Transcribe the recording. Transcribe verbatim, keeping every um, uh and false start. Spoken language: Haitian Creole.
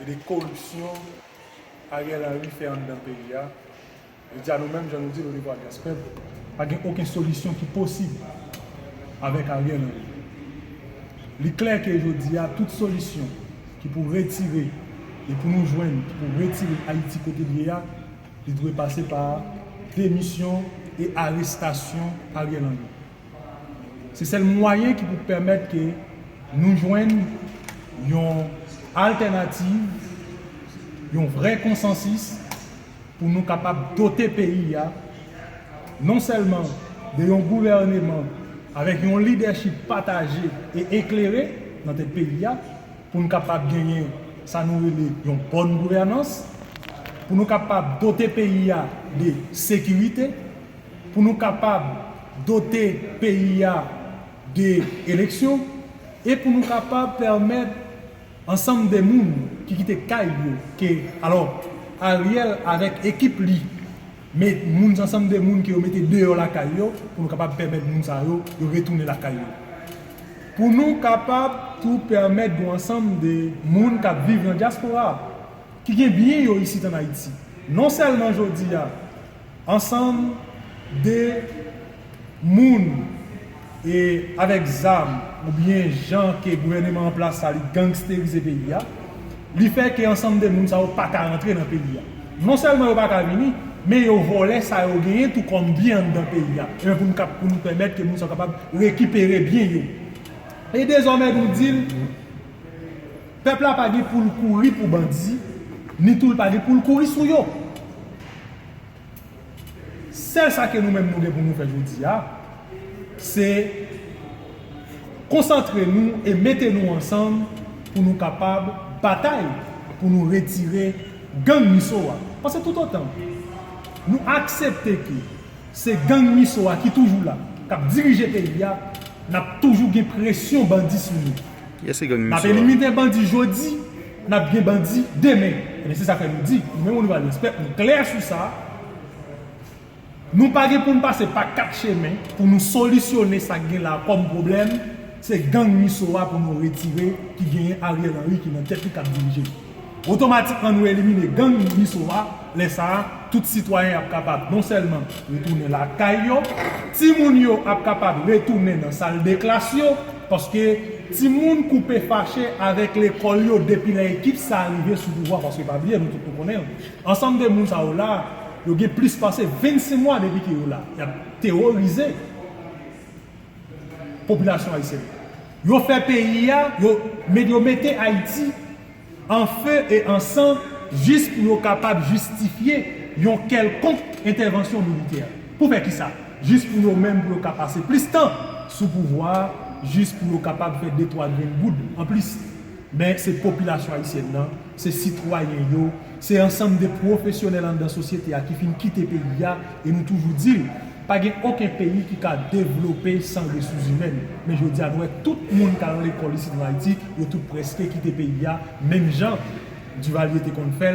de koripsyon Ariel Henry fè anndan peyi a. Jodi a, nou menm, jan nou di, nou Lev Alyans Pèp, pa gen okenn solisyon ki posib avèk Ariel Henry. Li klè ke jodi a, tout solisyon ki pou retire e pou nou jwenn, ki pou retire Ayiti kote l ye a, li dwe pase pa demisyon e arestasyon Ariel Henry. Se sèl mwayen ki pou pèmèt ke nou jwenn yon altènativ, yon vrè konsansis pou nou kapab dote peyi a non sèlman de yon gouvèneman avèk yon lidèchip pataje e eklere nan tèt peyi a, pou nou kapab genyen sa nou rele yon bòn gouvènans, pou nou kapab dote peyi a de sekirite, pou nou kapab dote peyi a de eleksyon, e pou nou kapab pèmèt ansanm de moun ki kite kay yo, ke, alò, Ariel avèk ekip li, men moun, ansanm de moun ke yo mete deyò lakay yo, pou nou kapab pèmèt moun sa yo, yo retounen lakay yo. Pou nou kapab tou pèmèt yon ansanm de moun k ap viv nan dyaspora a, ki gen byen yo isit ann Ayiti. Non sèlman jodi a, ansanm de moun e avèk zam oubyen jan ke gouvèneman an plas la, li gangsterize peyi a, li fè ke ansanm de moun sa yo pa ka rantre nan peyi a. Non sèlman yo pa ka vini, men yo vòlè sa yo genyen tou kòm byen anndan peyi a. Ebyen pou nou kap-, pou nou pèmèt ke moun sa yo kapab rekipere byen yo. E dezòmè nou di l, pèp la pa gen pou l kouri pou bandi, ni tou l pa gen pou l kouri sou yo. Sèl sa ke nou menm nou gen pou nou fè jodi a, se konsantre nou e mete nou ansanm pou nou kapab batay, pou nou retire gang MISO a. Paske toutotan nou aksepte ke se gang MISO a ki toujou la, k ap dirije peyi a, n ap toujou gen presyon bandi sou nou. Kiyès ki gang MISO a? N ap elimine bandi jodi, n ap gen bandi demen. Ebyen, se sa fè nou di, nou menm, o nivo Alyans Pèp, nou klè sou sa. Nou pa gen pou n pase pa kat chemen pou nou solisyone sa k gen la kòm pwoblèm. Se gang MISO a pou nou retire ki genyen Ariel Henry ki nan tèt li k ap dirije l. Otomatikman, nou elimine gang MISO a. Lè sa a, tout sitwayen ap kapab non sèlman retounen lakay yo, timoun yo ap kapab retounen nan sal de klas yo, paske timoun koupe fache avèk lekòl yo depi lè ekip sa a rive sou pouvwa, paske pa bliye, nou tout nou konnen l. Ansanm de moun sa yo la, yo gen plis pase vennsenk mwa depi ke yo la. Y ap teworize popilasyon ayisyèn. Yo fè peyi a, yo met, yo mete Ayiti an fe e an san jis pou yo kapab jistifye yon kèlkonk entèvansyon militè. Pou fè kisa? Jis pou yo menm, pou yo ka pase plis tan sou pouvwa a, jis pou yo kapab fè de twa grenn goud anplis. Men se popilasyon ayisyèn nan, se sitwayen yo, se ansanm de pwofesyonèl anndan sosyete a ki fin kite peyi a, e nou toujou di l, pa gen okenn peyi ki ka devlope san resous imèn. Men jodi a, nou wè tout moun k al lekòl isit ann Ayiti, yo tout prèske kite peyi a, menm jan Duvalier te konn fè l,